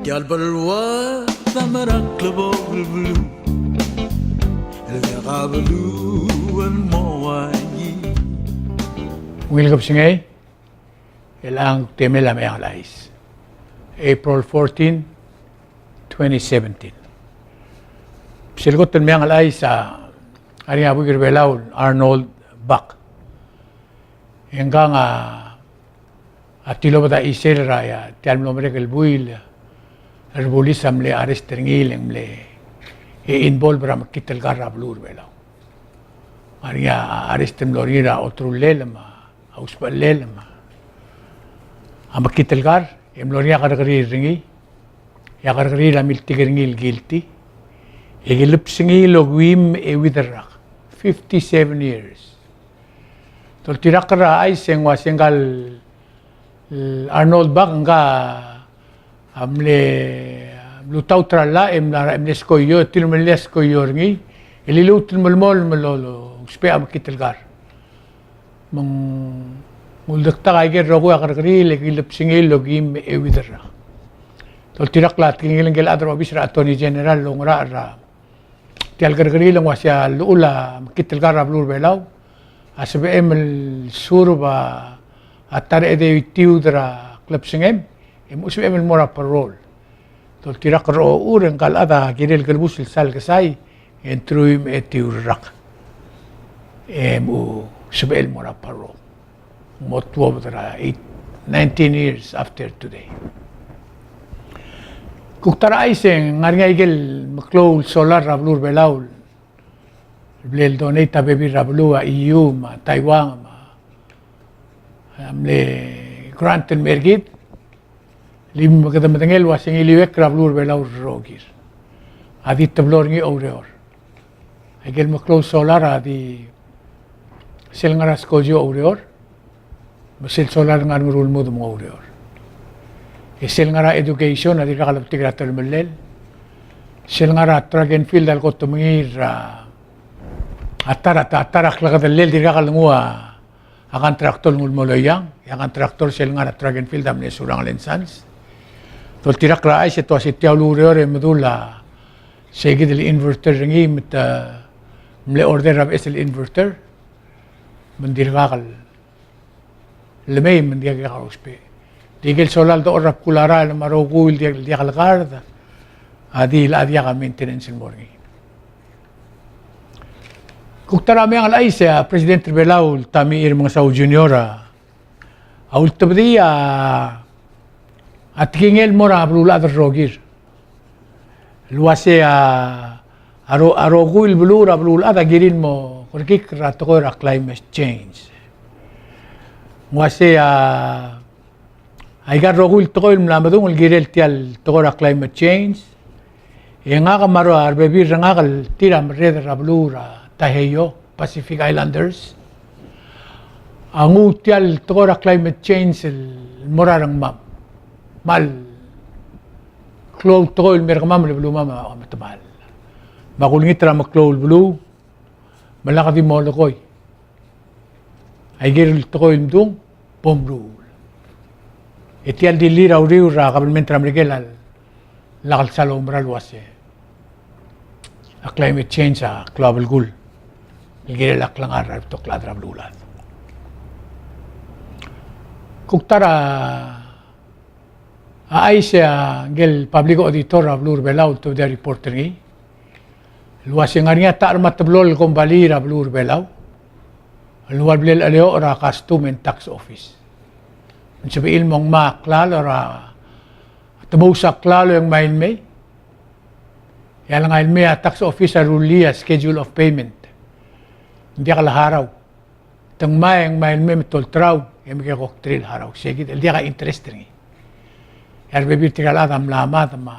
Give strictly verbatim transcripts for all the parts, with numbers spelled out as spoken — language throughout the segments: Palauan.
Tia el beluad a mera el klebokel beluu, el diak a beluu el mo uaisei. Ungil kebesengei, el ng temel a Meang el Chais. April fourteen, twenty seventeen. Sel kot el Meang el Chais a ngar er ngii a buik er a Belau, Arnold Buck. E ngkang a a tilobed a chisel er a, ia, tia el mlo merek el buil er a bulis a mle arrest er ngii el ng mle, e, involve er a mekngit el kar er a beluu er a Belau. Ngar er ngii a arrest el mlo er ngii er a oterulel me a usbechelel me a mekngit el kar, e mlo er ngii a kerrekeriil er ngii, e a kerrekeriil a miltik er ngii el guilty, e kilebsengii el okeim me a euid el rak, fifty-seven years. Doltirakl er a chais e ng uase ngka el Arnold Buck ngka a mle, mle lutaut er a llach e mla, mle skoio, tir a mle skoio er ngii, e liluut el melemolem el lo, lo, ousbech a mekngit el kar. Me ng uldektak aike el rokui a kerrekeriil e kilebsengii el okeim me a euid el rak. Doltirakl a tekingel ngike el chad er a obis er a Attorney General el oungerachel er a tia el kerrekeriil e ng uaisei a llechul a mekngit el kar er a beluu er a Belau a sebechem el serve a ta er a edei el itiud er a klebesengem, e mo sebechem el mo er a parole. Doltirakl er a ochur e ngka el chad a kirel el kelebus el sal kesai, e ng truich me a etiu el rak, e mo sebechel el mo er a parole. Mo tuobed er a eight, nineteen years after today. Kuk ta er a chais e ng ngar er ngii a ikel meklou el solar er a beluu er a Belau el ble el donate a bebil er a beluu, a E U me a Taiwan me a, a mle grant el mer kid. Lim kede medengei el uase ng iliuekl er a beluu er a Belau el rokir a di teblo er ngii a oureor. Aikel meklou el solar a di sel ngar er a skojo a oureor, me sel solar el ngar er a Ngerulmud me ng oureor. E sel ngar er a education a dirkak lebetik er a telemellel. Sel ngar er a track and field a le kot el mengiil er a ta er a, ta er a klekedellel, dirkak lenguu a a contractor el nguu el mo loiang, e a contractor sel ngar er a track and field a mle Surangel and Sons. Doltirakl er a chais e te uase tia el ureor e medul a seikid el inverter er ngii me te mle order er a beches el inverter, me ng dirkak el lemei me ng diak a ousbech. Di ikel solar el dechor er a bkul a rael me a rokui el diak, diak lekard a di le diak a maintenance el mo er ngii. Kuk ta er a Meang el Chais e a President er a Belau el Tommy Remengesau Junior a ultebedii a tekingel el mo er a beluulechad el rokir el uase a, a ro-, a rokui el beluu er a beluulechad a kirir el mo kerekikl er a tekoi er a climate change. Ng uase a aika el rokui el tekoi el mla medung el kirel tia el tekoi er a climate change, e ngak me a rebebil er ngak el tir a merreder er a beluu er a Taiheio, Pacific Islanders, a nguu tia el tekoi er a climate change el mo er a rengmam. Me a le klou el tekoi el me er kemam el belumam a metemall. Me a kulengit er a meklou el beluu, me lak di molekoi. Aike el tekoi el medung, bo mruul. E tia el dilu er a uriul er a kabelment er a Merikel a lak el sal oumera el uase a climate change a klou a belkul el kirel a klengar er a rebetok el chad er a beluulechad. Kuk ta er a A chais e a ngike el public auditor er a beluu er a Belau a ultebedii a report er ngii el uase ng ngar er ngii a ta er a teblo el kombalii er a beluu er a Belau el ua le ble el cheleoch er a Custom and Tax Office. Ng sebechir el mo ngmai a klalo er a, te mo ous a klalo e ngmai el mei. E a lengai el mei a tax office a rullii a schedule of payment. Ng diak el harau. Te ngmai e ngmai el mei me te olterau, e mekekokterir el harau. Sei kid el diak a interest er ngii. E a rebebil er tirka el chad a mla mad me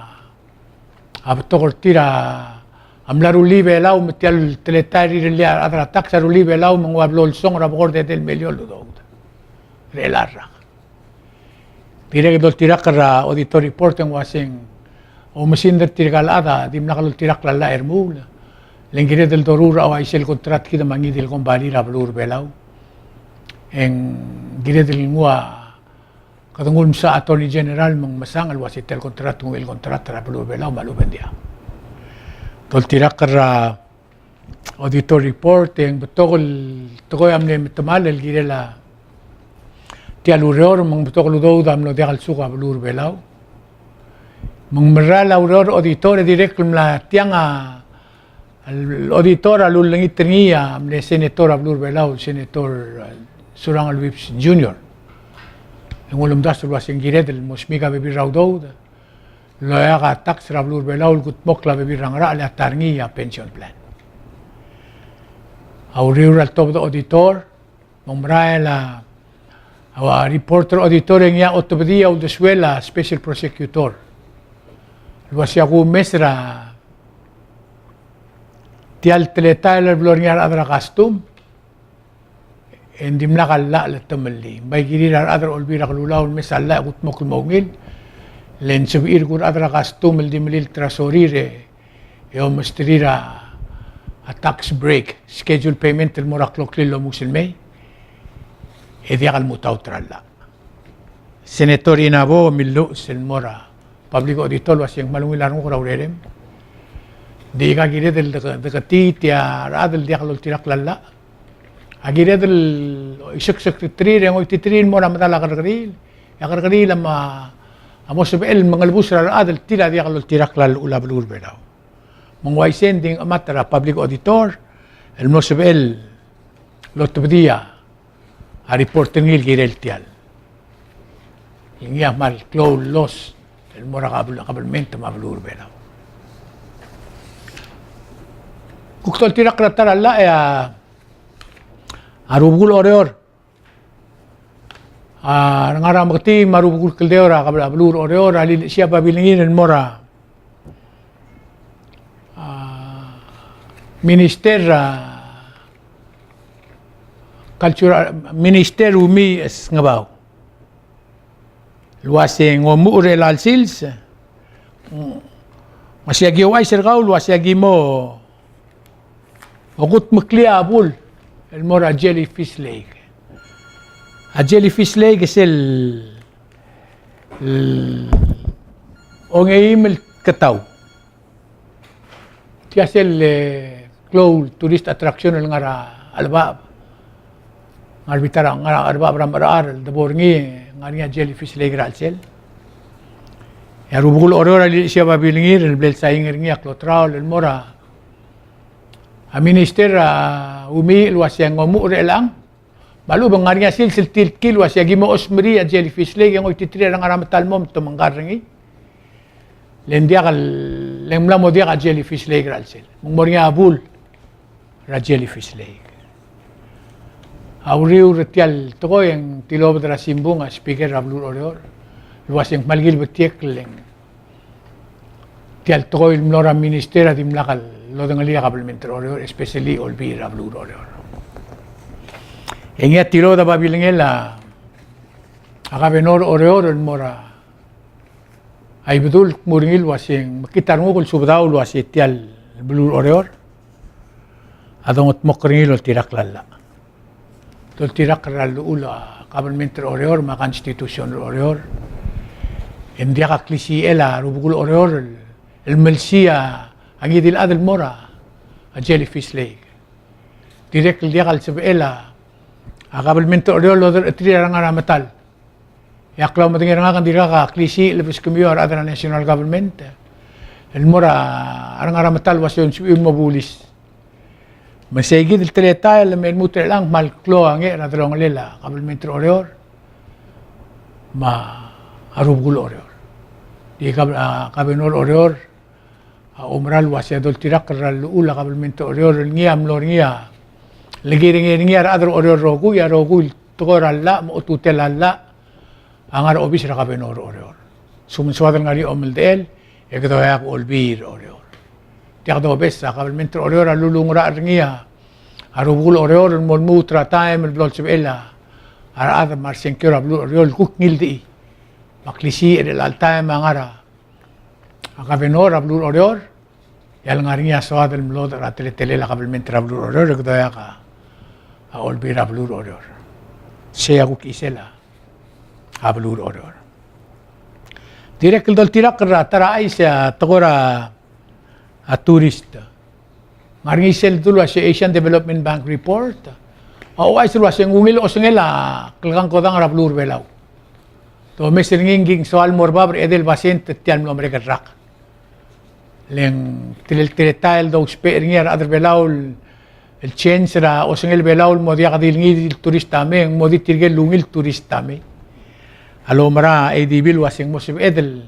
a betok er tir a mla rullii Belau me tia el teletael er tir el rechad er a tax a rullii Belau me ng ua blo el song er a bekord edei el miliol el udoud er chelecha el rak. Dirrek el doltirakl er a auditor report e ng uaseng oumesingd er tirka el chad a dimlak loltirakl a llach e remuul. Le ng kired el doruul er a uaisei el contract kid me a ngii di el kombalii er a beluu er a Belau. E ng kired el nguu a Kede nguu el msa Attorney General me ng mesang el uase tia el contract, ng ungil contract er a beluu er a Belau me a lechub e ng diak. Doltirakl er a auditor report, e ng betok el tekoi a mle metemall el kirel a tia el ureor, me ng betok el udoud a mlo diak el suk a beluu er a Belau. Me ng merael a ureor er a auditor e dirrek el mla tiang a el auditor a lulengit er ngii a mle senator er a beluu er a Belau, Senator, uh, Surangel Whipps Junior. E ng ulemdasu el uase ng kired el mo smiik a bebil er a udoud el oeak a tax er a beluu er a Belau el kudmokl a bebil er a ngerachel e a ta er ngii a pension plan. A uriul er a letobed a auditor, me ng merael a, a report er a auditor e ngii a otobedii a uldesuel a special prosecutor el uase a kumes er a tia el teletael el blo er ngii a rechad er a custom, e ng dimlak a llach el temellii. Ng bai kirir a rechad er a Olbiil er a Kelulau el mes a llach e kudmokl el mo ungil, le ng sebechir kuk rechad er a custom el di melilt er a sorir e e omesterir a, a tax break, schedule payment el mo er a kloklil el omus el mei, e diak el mutaut er a llach. Senator Inabo a milluches el mo er a public auditor el uase ng kmal ungil a renguk er a urerem. Di ka kired el deke-, deketii tia el rechad el diak loltirakl a llach. A kired el iseksekterir e ngoititerir el mo er a medal a kerrekeriil, e a kerrekeriil a mo, a mo sebechel el mengelebus er a rechad el tir a diak loltirakl a llechul a beluu er a Belau. Me ng uaisei e ng di ng chemat er a public auditor el mlo sebechel el otobedii a report er ngii el kirel tia el, ngii a kmal klou el loss el mo er a kabel-, kabelment me a beluu er a Belau. Kuk doltirakl er a ta er a llach e a, a rubekul Oreor a ngar er a Meketii me a rubekul Kldeu er a kabel-, a beluu er Oreor a lilechesii a babilengir el mo er a, a, Minister, a, Culture, Minister Umi Esngebau el uase ng omuchel er chelecha el sils, ng uase aki ouchais er kau el uase aki mo okudmeklii a bul el mo er a Jellyfish Lake. A Jellyfish Lake e sel, el ongeim el ketau. Tia sel, e, klou el tourist attraction el ngar er a Chelebacheb. Ngar er a bita er a, ngar er a Chelebacheb er a Merchar el debo er ngii, ngar er ngii a Jellyfish Lake er a chelsel. E a rubekul Oreor a lilechesii a babilengir el bla lesaing er ngii a klou el traol el mo er a A Minister a Umi el uase ng omuchel er chelechang. Me a lechub e ng ngar er ngii a sils el tilkii el uase aki mo chosmerii a Jellyfish Lake e ngoititerir a rengar er a metal el mo me te mengkar er ngii. Le ng diak el, le ng mla mo diak a Jellyfish Lake er a chelsel. Me ng mo er ngii a bul er a Jellyfish Lake. A uriul er tia el tekoi e ng tilobed er a simbung a Speaker er a beluu er Oreor el uase ng kmal kilbetiekl e ng tia el tekoi el mlo er a Minister a dimlak lodengelii a kabelment er Oreor, especially Olbiil er a beluu er Oreor. E ngii a tilobed a babilengel a, a Governor er Oreor el mo er a Ibedul el kmo er ngii el uase ng mekngit a renguk el subedau el uase tia el beluu er Oreor a dongedmokl er ngii el oltirakl a llach. Doltirakl er a llechul a kabelment er Oreor me a Constitution er Oreor. E ng diak a klisichel a rubekul Oreor el, el melsiich a ngii di el chad el mo er a Jellyfish Lake. Dirrek el diak el sebechel a, a kabelment er Oreor el odercheterir a rengar er a metal. E a klaumedengei er ngak e ng dirkak a klisiich el lebeskemiu a rechad er a national government el mo er a rengar er a metal el uase ng sebechiu el mo bulis. Me sei kid el teletael me lmuut er chelechang e ng kmal klou a ngerel a delongelel a kabelment er Oreor me a rubekul Oreor. Di kab-, a, Governor er Oreor a oumera el uase a doltirakl er a llechul a kabelment er Oreor el ngii a mlo er ngii a lekirengei er ngii a rechad er Oreor el rokui, a rokui el tekoi er a llach me a otutel a llach a ngar er a obis er a Governor er Oreor. Sumen soad el ngar er ngii a omeldechel e kede oeak Olbiil er Oreor. Tia kede obes a kabelment er Oreor a lulungerachel er ngii a rubekul Oreor el mo lmuut er a taem el blo lsebechel a rechad me a resengkio er a beluu er Oreor el kuk ngildechii. Me a klisiich er chelecha el taem a ngar er a a Governor er a beluu er Oreor, e a lengar er ngii a soad el mlodech er a teletelel a kabelment er a beluu er Oreor, e kede oeak a Olbiil er a beluu er Oreor. Sei a kuk chisel a a beluu er Oreor. Dirrek el doltirakl er a ta er a chais a tekoi er a tourist. Ng ngar er ngii sel dulu el uase Asian Development Bank report a ouchais el uase ng ungil osengel a klekangkodang er a beluu er a Belau. Te omes er ngii e ng soal mo er bab er a edei el basent er tia el mlo merek el rak. Le ng tele-, teletael el dousbech er ngii a rechad er a Belau el change er a osengel a Belau el mo diak di el ngii di el turista mei, ng mo di tirke el ungil turista mei. A loumera a ADB el uase ng mo sebeched el,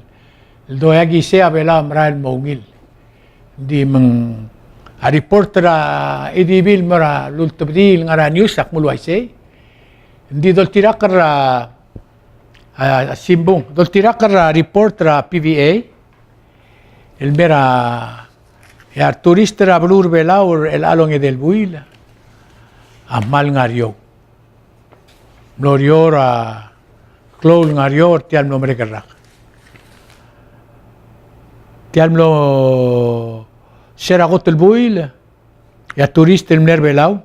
el doiak isei a Belau a merael el mo ungil. Ng di me ng a report er a ADB el mo er a lultebedii el ngar er a news a kmo el uaisei. Ng di doltirakl er a, a, simbung, doltirakl er a report er a PVA el mei er a, e a returist er a beluu er a Belau er chelecha el ongedei el buil a kmal ngar er eou. Mlo er eou er a klou el ngar er eou er tia el mlo merek el rak. Tia el mlo, se er a kot el buil, e a turist el mle er a Belau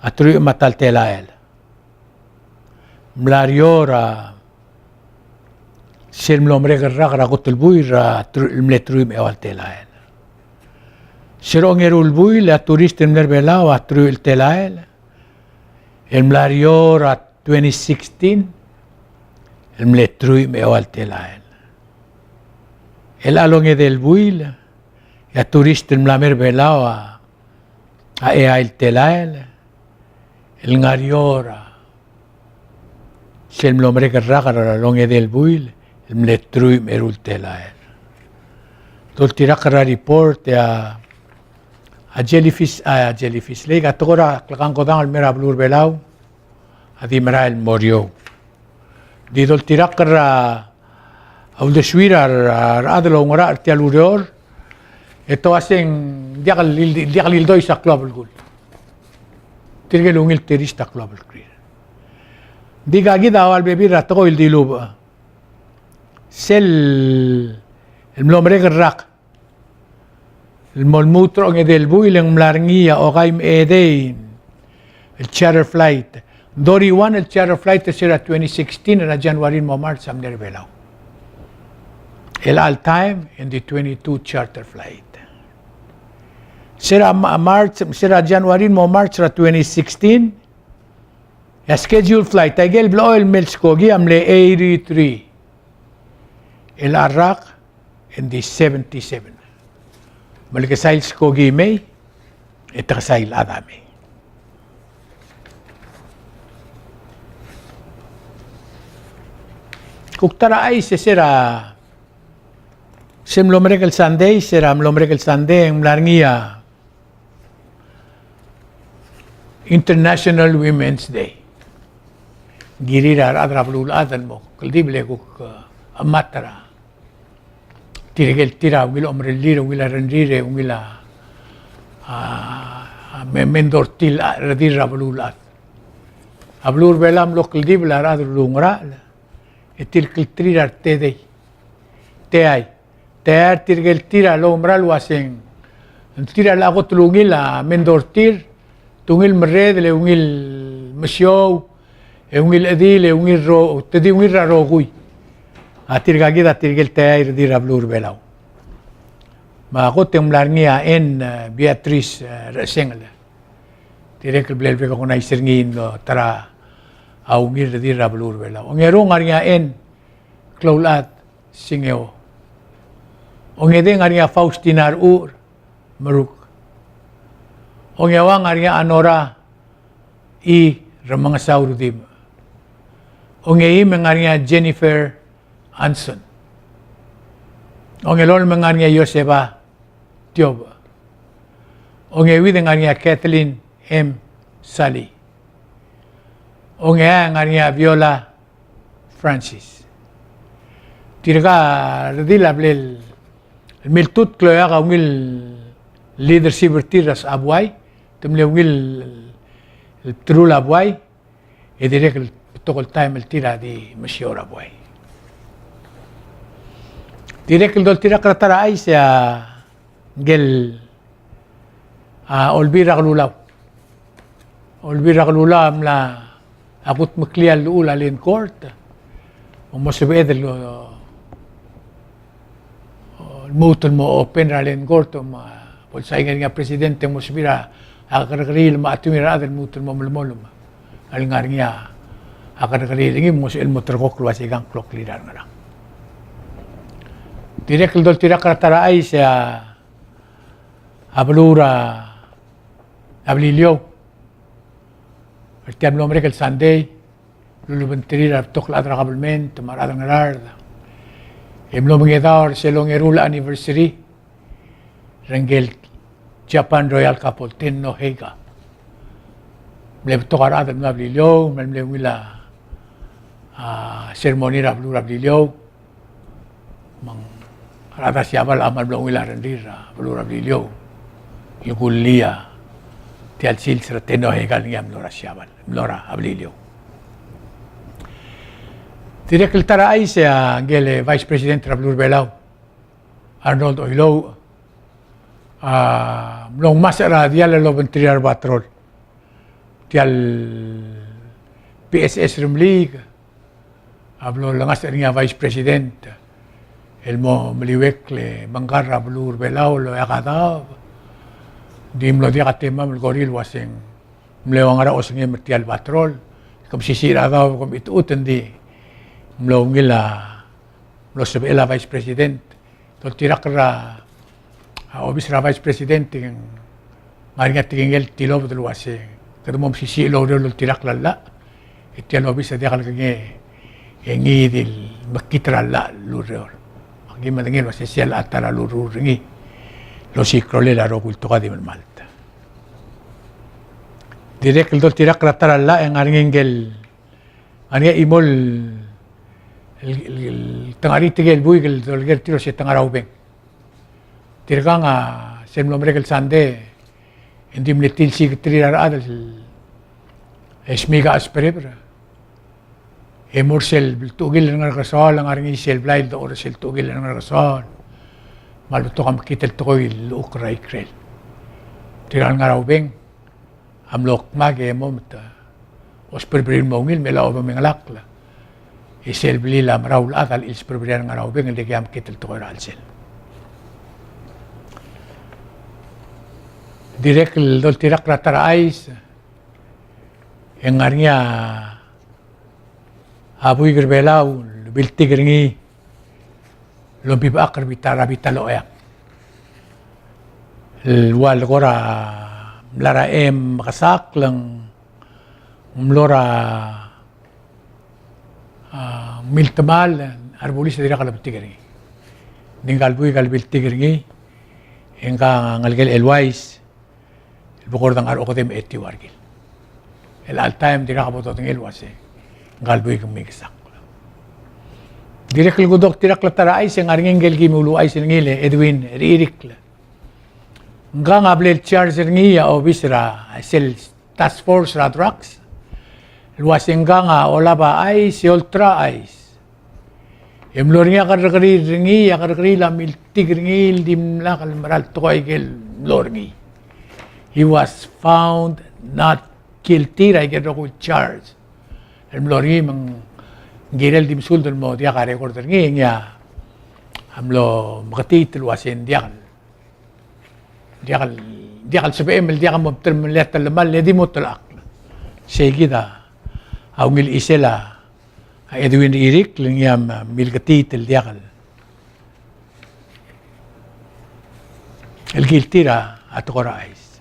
a truich me a ta el telael. Mla er eou er a sel mlo merek el rak er a kot el buil er a tru-, el mle truich me a eua el telael. Se er a ongeru el buil, e a turist el mle er a Belau a truich el telael. El mla er eou er a twenty sixteen el mle truich me a eua el telael. El chelecha el ongedei el buil, e a turist el mla mer a Belau a, a eai el telael. El ngar er eou er a sel mlo merek el rak er a ongedei el buil el mle truich me a eru el telael. Doltirakl er a report e a, a jellyfish, a jellyfish lake, a tekoi er a klekangkodang el mei er a beluu er a Belau a di merael el mo er eou. Di doltirakl er a uldesuir a rechad el oungerachel er tia el ureor, e te uase ng diak el, diak el ildois a klou a belkul. Tirke el ungil turist a klou a belkul. Ng di ka kid a ua lebebil er a tekoi el dilubech. Sel el mlo merek el rak el mo lmuut er a ongedei el buil e ng mla er ngii a okai me a edei el charter flight. Doriuan el charter flight er se er a twenty sixteen er a January el mo March a mle er a Belau. El all time in the twenty-two charter flight. Se er a Ma-, March, se er a January el mo March er a twenty sixteen, e a schedule flight, aike el blechoel el mei el skoki a mle eighty-three. El a rak, e ng di seventy-seven. Me le kesai el skoki mei, e te kesai el chad a mei. Kuk ta er a chais e se er a, se mlo merek el Sunday, se er a mlo merek el Sunday, e ng mla er ngii a International Women's Day. Kirir a rechad er a beluulechad el mo kldibel e kuk, eh, chemat er tirke el tir a ungil omerellir, ungil a rengrir, e ungil a, a, a me-, mendortir a redil er a beluulechad. A beluu er a Belau a mlo kldibel a rechad el oungerachel, e tir klterir a retedei. Teai. Teai er tirke el tir a loumera el uaseng, tir a locha kot el ungil a mendortir, te ungil merredel, e ungil mesiou, e ungil chedil, e ungil ro-, te di ungil er a rokui. A tirka kid a tirke el teai er tir a beluu er a Belau. Me a kot e ng mla er ngii a Anne, eh, Beatrice, eh, Rechesengel. Dirrek el bla le recognize er ngii el ta er a ungil er tir a beluu er a Belau. Ongeru e ng ngar er ngii a Anne Kloulechad Singeo. Ongedei e ng ngar er ngii a Faustina Rechucher Meruk. Ongeua e ng ngar er ngii a Anora I. Remengesau Rudimch. Ongeim e ng ngar er ngii a Jennifer Anson. Ongelolem e ng ngar er ngii a Joseba Tiobech. Ongeuid e ng ngar er ngii a Kathleen M. Salii. Ongeai e ng ngar er ngii a Viola Francis. Tirka a redil a bla le miltutk el oeak a ungil leadership er tir er a buai, te mle ungil el bdelul a buai, e dirrek el betok el taem el tir a di mesiou er a buai. Dirrek el doltirakl er a ta er a chais e a ngike el, a, Olbiil er a Kelulau. Olbiil er a Kelulau a mla kudmeklii a llechul a Land Court Mo sebeched el, uh, lmuut el mo open er a land court, me a bo lsain er ngii a president e mo sebechir a kerrekeriil me a chetemir a rechad el lmuut el mo melemolem el ngar er ngii a kerrekeriil er ngii, me ng mo sebechel el mo ulterekokl el uasei ng kloklir a rengerang. Dirrek el doltirakl er a ta er a chais e a beluu er a Beliliou er tia el mlo merek el Sunday, el ulebengterir a rebetok el chad er a kabelment me a rechad er a Ngaraard, e mlo mengedaol er sel ongeru el anniversary er ngike el Japan Royal Couple, Tenno Heika. Mle betok a rechad el mla er a Beliliou, me mle ungil a, a, ceremony er a beluu er a Beliliou. Me a rechad er a Siabal a kmal mlo ungil a rengrir er a beluu er a Beliliou el kullii a tia el sils er a Tenno Heika el ngii a mlo er a Siabal, mlo er a Beliliou. Dirrek el ta er a chais e a ngike el Vice President er a beluu er a Belau, Arnold Oilouch, a mlo ngmasech er a diall el obengterir a rebatrol. Tia el P S S Remeliik a blo lengasech er ngii a Vice President el mo meliuekl e mengkar er a beluu er a Belau el oeak a daob. Ng di mlo diak a temam el kora el uaseng mle ua ngera osengem er tia el batrol. Ke mesisiich er a daob e ke mechitechut, ng di mlo ungil a, mlo sebechel a Vice President. Doltirakl er a, a, obis er a Vice President e ng ngar er ngii a tekingel el tilobed el uasei, kede mo mesisiich el oureor el oltirakl a llach, e tia el obis a diak lekengei e ngii di el mekngit er a llach el ureor. Aki medengei el uasei sel a ta er a lurruul er ngii el osiik a rolel a rokui el tekoi a di melemalt. Dirrek el doltirakl er a ta er a llach e ng ngar er ngii ngike el, ngar er ngii a chimo el, el, el, el te ngar er ngii tirke el buik el dolekoi er tir el uasei te ngar er a Ubeng. Tirkang a sel mlo merek el Sunday e ng di mle tilsiketrir a rechad el, e smiik a chesbereber e mo er sel bla el tuchekil er a Ngerkesoaol, ngar er ngii sel blai el dechor er sel tuchekil er a Ngerkesoaol. Me a lebetok a mekngit el tekoi el llechukl er a ikrel. Tirkang el ngar er a Ubeng a mlo kmak e mo me te osbereberir el mo ungil me a lechub e ng mengelakl e sel blil a meraul chad a lechilsbereberir a ngar er a Ubeng el dikea mekngit el tekoi er a chelsel. Dirrek el doltirakl er a ta er a chais e ng ngar er ngii a buik er a Belau el biltik er ngii el ombibechakl er a bita, er a bita el ocheam. El ua le kora mla er a eim mekesakl e ng mlo er a, a, miltemall, a rebulis a dirkak lebetik er ngii. Ng di ngka el buik a lebiltik er ngii e ngka a ngelekel Eloise el bekord a ngar er a okedei me a etiu a rekil. El chelecha el taem dirkak bo dodengei el uasei ngka el buik a mekesakl. Dirrek el kuk doltirakl er a ta er a chais e ng ngar er ngii ngike el kim uluuchais er ngii el Edwin Ririkl. Ngkang a blal charge er ngii a obis er a sel task force er a drugs el uasei ngkang a olab a chais e olterau a chais. E mlo er ngii a kerrekeriil er ngii, a kerrekeriil a miltik er ngii el dimlak el mera el tekoi aike el mlo er ngii. He was found not guilty er aike el rokui el charge el mlo er ngii, me ng kirel di mesuld el mo diak a record er ngii, e ngii a mlo meketiit el uasei ng diak el diak el, diak el sebechem el diak el mo telemall, telemall e di mo telechakl. Sei kid a ungil chisel a Edwin Ririkl el ngii a milketiit el diak el, el guilty er a tekoi er a chais.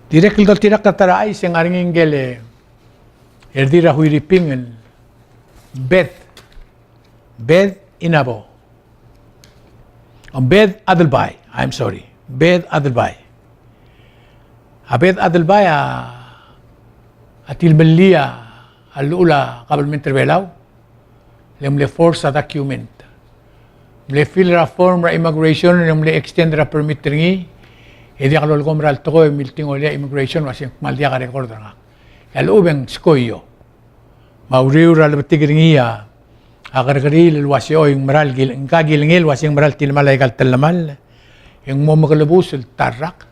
Dirrek el doltirakl er a ta er a chais e ng ngar er ngii ngike el, e, redil er a Huiriping el Beth, Beth Inabo. Beth Adelbai, I'm sorry. Beth Adelbai. A Beth Adelbai a, a tilemellii a llechul a kabelment er a Belau le ng mle forge a document. Mle fill er a form er a immigration e ng mle extend er a permit er ngii, e diak lolekoi er a tekoi e miltingolii a immigration el uasei ng kmal diak a record er ngak. E a lechub e ng skoio. Me a uriul er a lebetik er ngii a kerrekeriil el uasei choi ng mera el kil-, ngka kilengei el uasei ng mera el tilemall aika el telemall, e ng mo mekelebus el ta el rak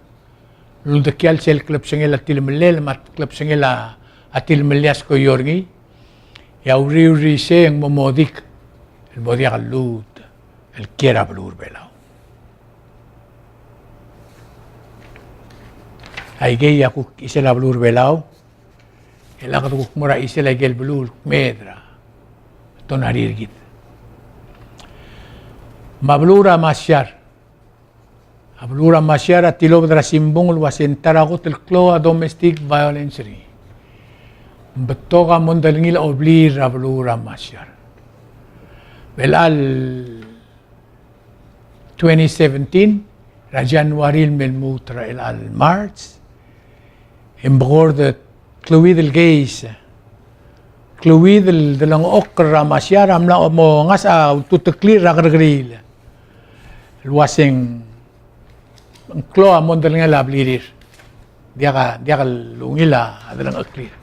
el uldekial sel klebesengel a tilemellel me a klebesengel a tilemellii a skoio er ngii. E a uriul er isei e ng mo modik el mo diak el lmuut el kiei er a beluu er a Belau. Aikei a kuk chisel a beluu er a Belau, el kede kuk mo er a chisel aikel beluu el kmeed er a tonari er kid. Me a beluu er a Marshall, a beluu er a Marshall a tilobed er a simbung el uase ng ta er a kot el klou a domestic violence er ngii. Ng betok a mondai er ngii el obliil er a beluu er a Marshall. Me a chelecha el twenty seventeen, er a January el me lmuut er a chelecha el March, e ng bekord kleuid el keis, kleuid el delengchokl er a Marshall a mla mo ngasech a ultuteklir er a kerrekeriil el uase ng klou a mondai er ngii a blirir. Diak a, diak el ungil a delengcheklir.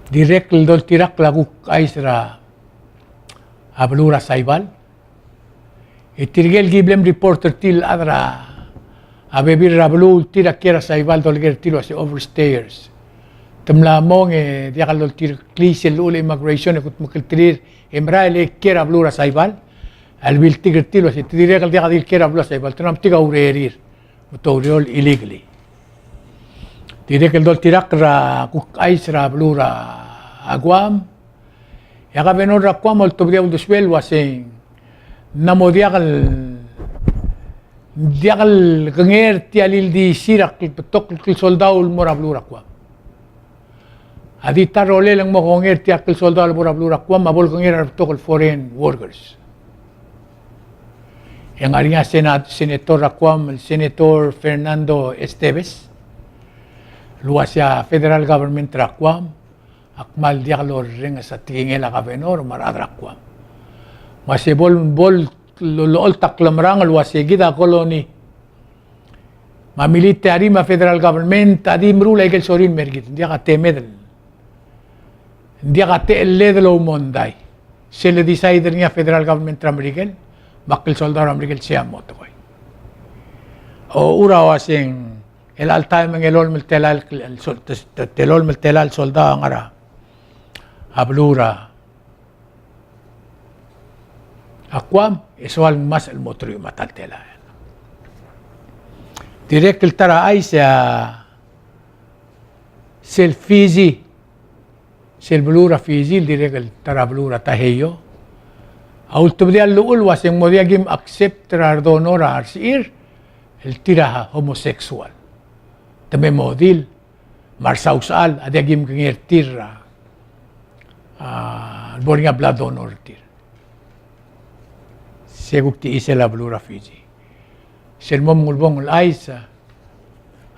Dirrek el doltirakl a kuk chais er a beluu er a Saipan. E tirkel ki bla mreport er tir el chad er a bebil er a beluu el tir a kiei er a Saipan el dolekoi er tir el uase overstayers. Te mla mong e diak el doltireklii sel llechul a immigration e kudmeklterir e merael e kiei er a beluu er a Saipan. A lebiltik er tir el uase te dirrek el diak di kiei er a beluu er a Saipan, te mla metik a urerir. Me te oureor illegally. Dirrek el doltirakl er a kuk chais er a beluu er a Guam. E a governor er a Guam a oltobedii a uldesuel el uase ng mla mo diak el, diak el kengei er tia el ildisir a kl-, betok el klsoldau el mo er a beluu er a Guam. A di ta el rolel e ng mo kengei er tia el klsoldau el mo er a beluu er a Guam, me a bo lekengei er a rebetok el foreign workers. E ng ngar er ngii a Sena-, senator er a Guam, el Senator Fernando Esteves, el uase a federal government er a Guam a kmal diak lorrenges a tekingel a governor me a rechad er a Guam. Me se bo, bo lo-, locholt a klemerang el uase kid a colony. Me a military me a federal government a di meruul a ikel sorir el mer kid, ng diak a temed el, ng diak a techelled el oumondai. Sel ledecide er ngii a federal government er a Merikel me a klsoldau er a Merikel sei a mo tekoi. Ochur a uase ng chelecha el taem e ng elolem el telael, el sol-, te-, te-, elolem el telael el soldau a ngar er a beluu er a Guam, e soal ngmasech el mo teruich me a ta el telael. Dirrek el ta er a chais a sel Fiji, sel beluu er a Fiji el dirrek el ta er a beluu er a Taiheio a ultebedii a llechul el uase ng mo diak kim accept er a redonor a resechir el tir a homosexual. Te me modil me a resausechal a diak kim kengei er tir a, a, bo er ngii a blood donor er tir. Se kuk di chisel a beluu er a Fiji. Sel mo ulebongel el chais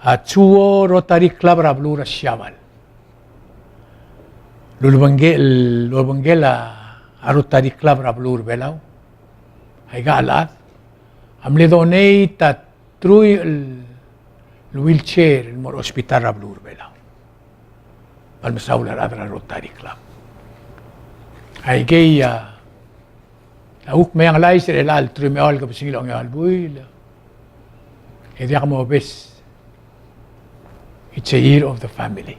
a Chuo Rotary Club er a beluu er a Siabal. Lulebengkel, lulebengkel a Rotary Club er a beluu er a Belau. Aika el chad a mle donate a truich el, el wheelchair el mo er a hospital er a beluu er a Belau. Me a le mesaul a rechad er a Rotary Club. Aikei a, a kuk meang el chais er chelecha el truich me a eua el kebesengil a ongeua el buil. E diak mobes. It's a year of the family.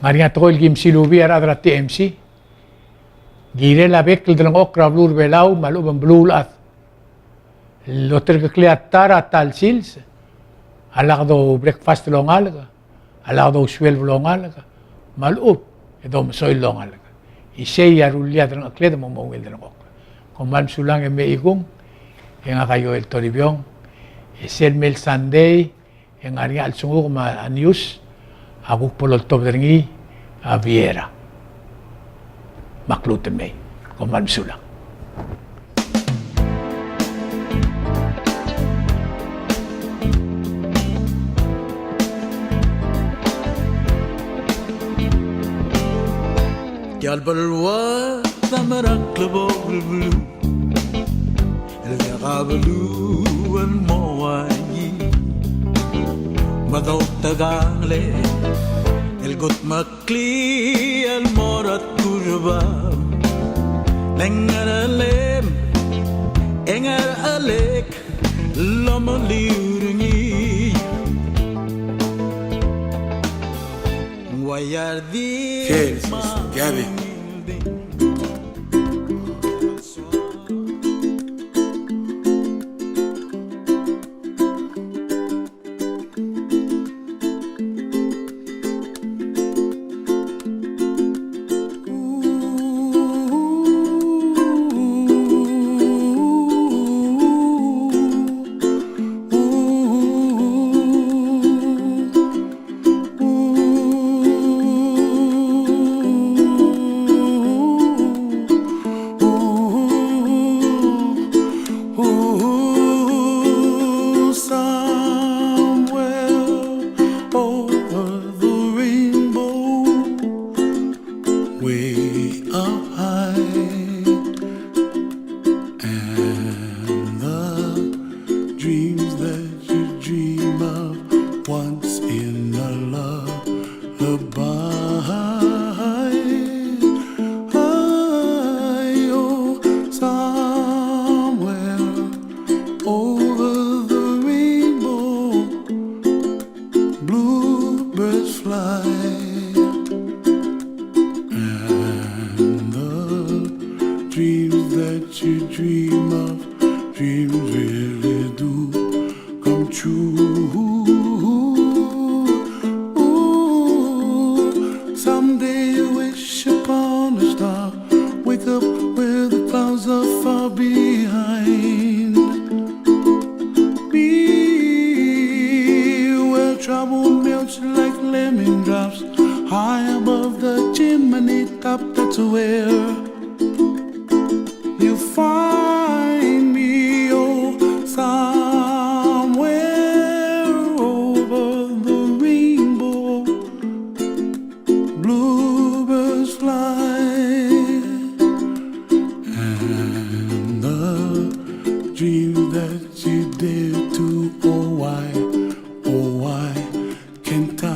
Ng ngar er ngii a tekoi el kim silubii a rechad er a T M C. Kirel a bek el delengchokl er a beluu er a Belau me a lechub e ng beluulechad el oterekeklii a ta er a ta el sils, a lak dou breakfast el ongalek, a lak dou sueleb el ongalek, me a lechub e dou mesoil el ongalek. Isei a rullii a delengchekled me ng mo ungil delengchokl. Kom kmal mesulang e mei kung, e ngak a Joel Toribiong, e sel mei el Sunday, e ng ngar er ngii a chelsenguk me a news a kuk bo loltobed er ngii a Viera. Me a kluut el mei. Kom kmal mesulang. Tia el beluad a mera el klebokel beluu el diak a beluu el mo uaii. Me a doutekangel el kudmeklii el mo er a turbam, le ngerchelem e ngerchelek el omeliu er ngii. Kids, Gabby. Somewhere over the rainbow, way up high, and the dreams that you dream of once in a lullaby. Oh, somewhere over the rainbow, bluebirds fly, and the dreams that you dream of, dreams really do come true. Someday you wish upon a star, wake up where the clouds are far behind. Me, where trouble melts like lemon drops high above the chimney top, that's where you find me. Oh, somewhere over the rainbow, bluebirds fly, and the dream that you dare to, oh why, oh why can't I?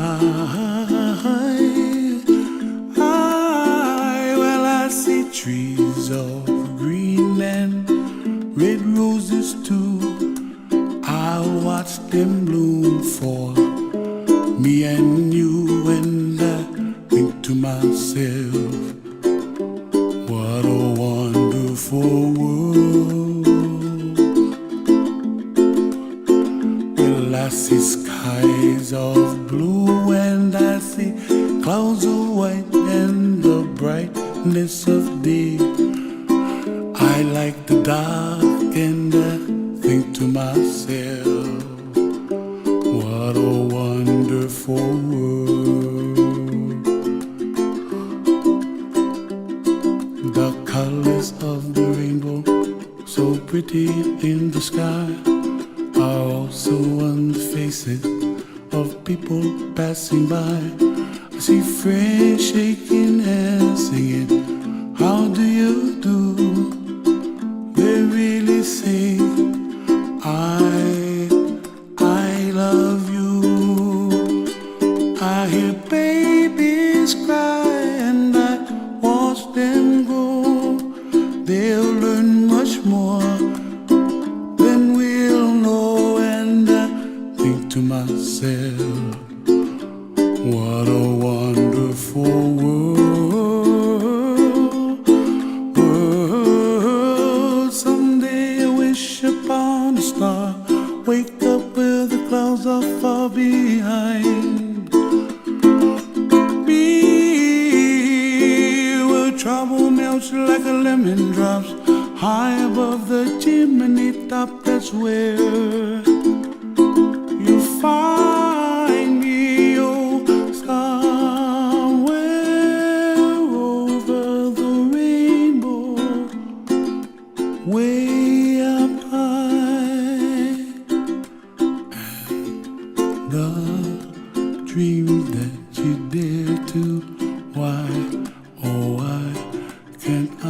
I, well, I see trees of green and red roses too. I watch them bloom for me and you, and I think to myself, what a wonderful world. Well, I see skies of blue and I see clouds of white and the brightness of day. I like the dark and I think to myself, what a wonderful world. The colors of the rainbow, so pretty in the sky, are also on the faces of people passing by. I see friends shaking hands, singing, "How do you do?" They really say, "I, I love you." I hear babies cry and I watch them grow. They'll learn much more than we'll know, and I think to myself, what a wonderful world. World. Someday I wish upon a star, wake up where the clouds are far behind. Me, where trouble melts like a lemon drops high above the chimney top, that's where you find me. Oh, somewhere over the rainbow, way up high, and the dreams that you dare to, why, oh, why can't I?